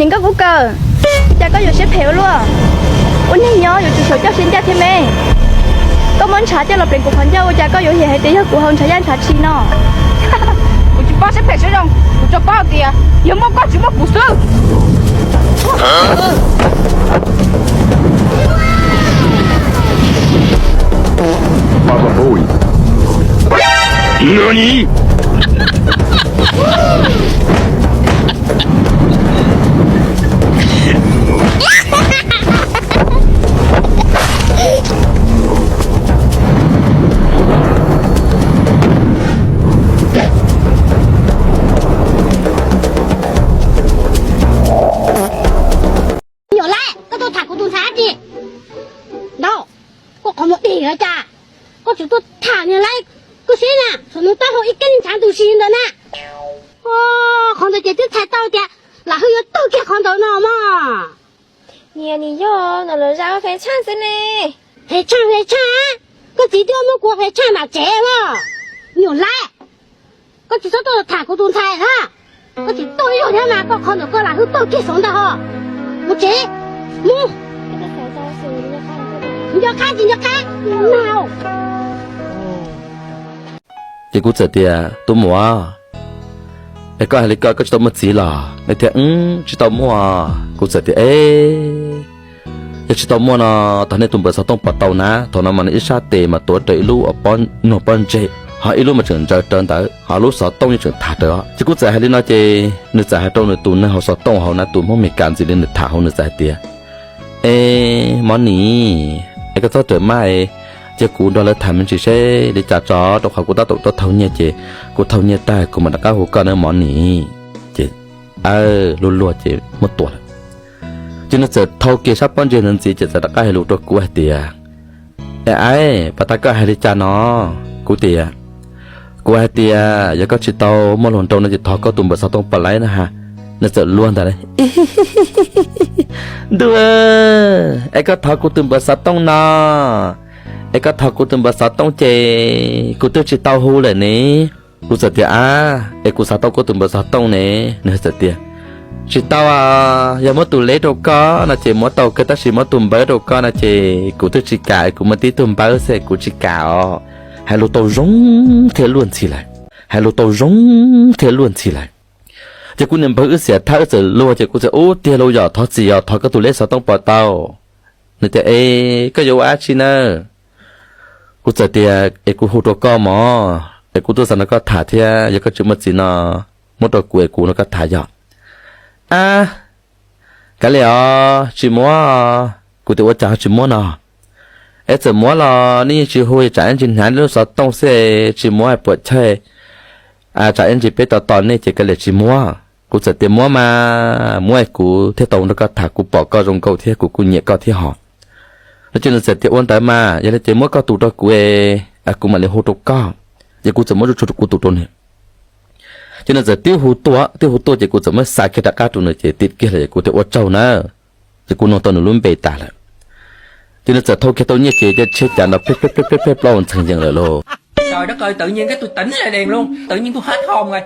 Nkauj Kub Kawm, ua cas koj yuav siab phem ua luaj? Ua neeg nyob yuav tsum xyaum coj siab ncaj thiab me. Koj muab ntshav coj los pleev kuv qhov ncauj, ua cas koj yuav hais tias yog kuv haus ntshav yaj ntshav tshis no? Kuv tsis paub siab phem siab zoo, kuv tsuas paub hais tias yog muaj koj tsis muaj kuv xwb. Nyuam Laib, koj tuaj tham kuv tus ntxhais dab tsi? Ntau, koj qhov muag dig li cas? Koj tsis tuaj tham Nyuam Laib, koj saib na, saum no tab hau ib keeb ntshav ntws si ntawd na. Qhov ntawd ces twb txhais tau tias Lam Hwj yuav tuag kiag qhov ntawd no mog. Niam, nws yog no los zaj ua fes tshaj xwb ne. Fes tshaj fes tshaj, koj txiv twb muab kuv ua fes tshaj nram tsev los. Nyuam Laib, koj tsis txhob tuaj tham kuv tus ntxhais na. Koj tsis tuaj ib zaug thiab mas koj qhov ntawd koj Lam Hwj tuag kiag saum ntawd ho. Mus tsev, mus. Nco qab tsis nco qab, nag. Ces kuv txawm tias, Tub muam, es koj hais li ko koj tsis tau muaj txiv los? Nws tias, Wb tsis tau muaj. Kuv txawm tias, E, yog tsis tau muaj no, thaum nej tus npawb xov tooj pom tau na, thaum no mas nws ib sab tes mas tuav rawv ib lub, nug pob ntseg, ho ib lub mas tseem ntsaws rawv ntawd, ho lub xov tooj yeej tseem tham rawv. Ces kuv txawm hais li no ces nws txawm hais rau nws tus neeg haus xov tooj hauv na, tus Hmoob Meskas ntxiv li nws tham hauv, nws txawm hais tias, E, Mov Nis, es koj txhob rawm maj, cia kuv nrog lawv tham me ntsis seb li cas tso, rau qhov kuv tab tom tuaj thau nyiaj ces kuv thau nyiaj tag kuv mam rov qab hu koj na Mov Nis. Ces luag luag ces muab tua lawm. Ces nws txawm thau kiag sab pob ntseg ntawd ntxiv ces txawm rov qab hais lus rau kuv hais tias, E, aib, pas tas koj hais li cas no? Kuv tias, Kuv hais tias yog koj tsis tau muaj hluas nraug no ces thov koj tus npawb xov tooj pom laiv na ha. Nws txawm luag ntag, Ntuj, es koj thov kuv tus npawb xov tooj no, es koj thov kuv tus npawb xov tooj ces kuv twb tsis tau hu lawm ne. Kuv txawm tias, Ab, es kuv xav tau koj tus npawb xov tooj ne. Nws txawm tias, Tsis tau, yog muab tus leb rau koj no ces muab tau kawg, tab sis muab tus npawb rau koj no ces kuv twb tsis kam, kuv muaj tib tug npawb xwb kuv tsis kam os. Hais lus tau zoo thiab luag ntxhi lawm, hais lus tau zoo thiab luag ntxhi lawm. Ces kuv niam npawg wb xiam thab wb txawm luag ces kuv txawm ub tiag lus yom, thov txim yom, thov koj tus leb xov tooj pom tau. Nws tias, Es koj yuav ua dab tsi na? Kuv txawm tias, Es kuv hu rau koj mog, es kuv tuaj xav nrog koj tham thiab, yog koj tsis muaj txiv no muab rau kuv es kuv nrog koj tham yom. Ab, kav liam os, tsis muab. Kuv tias, Ua cas ho tsis muab no? Es txawm muab los nej yeej tsis hu, tsam ib ntsis hnyav nej lub xov tooj xwb, tsis muab puas chawj, tsam ib ntsis peb tos tos nej ces kav liam tsis muab. Kuv txawm tias, Muab mas, muab es kuv thiaj tau nrog koj tham, kuv pom koj zoo nkauj thiab kuv kuj nyiam koj thiab hos. No ces nws txawm tias, Ua ntawd mas, yog li ces muab koj tus rau kuv, kuv mam li hu rau koj. Ces kuv txawm muab tsuj tsuj kuv tus rau nws. Ces nws txawm tib hu tuaj, tib hu tuaj ces kuv txawm muab xa kiag rov qab rau nws ces tim kiag lawm ces kuv tias, Ua tsaug na. Ces kuv nug tau nws lub npe tas lawm. Ces nws txawm thau kiag tau nyiaj ces cia tsheb cav nrov peb peb peb peb plaub ntxeev yees lawm lauj. Trời đất ơi, tự nhiên cái tôi tỉnh lại đèn luôn, tự nhiên tôi hết hồn rồi.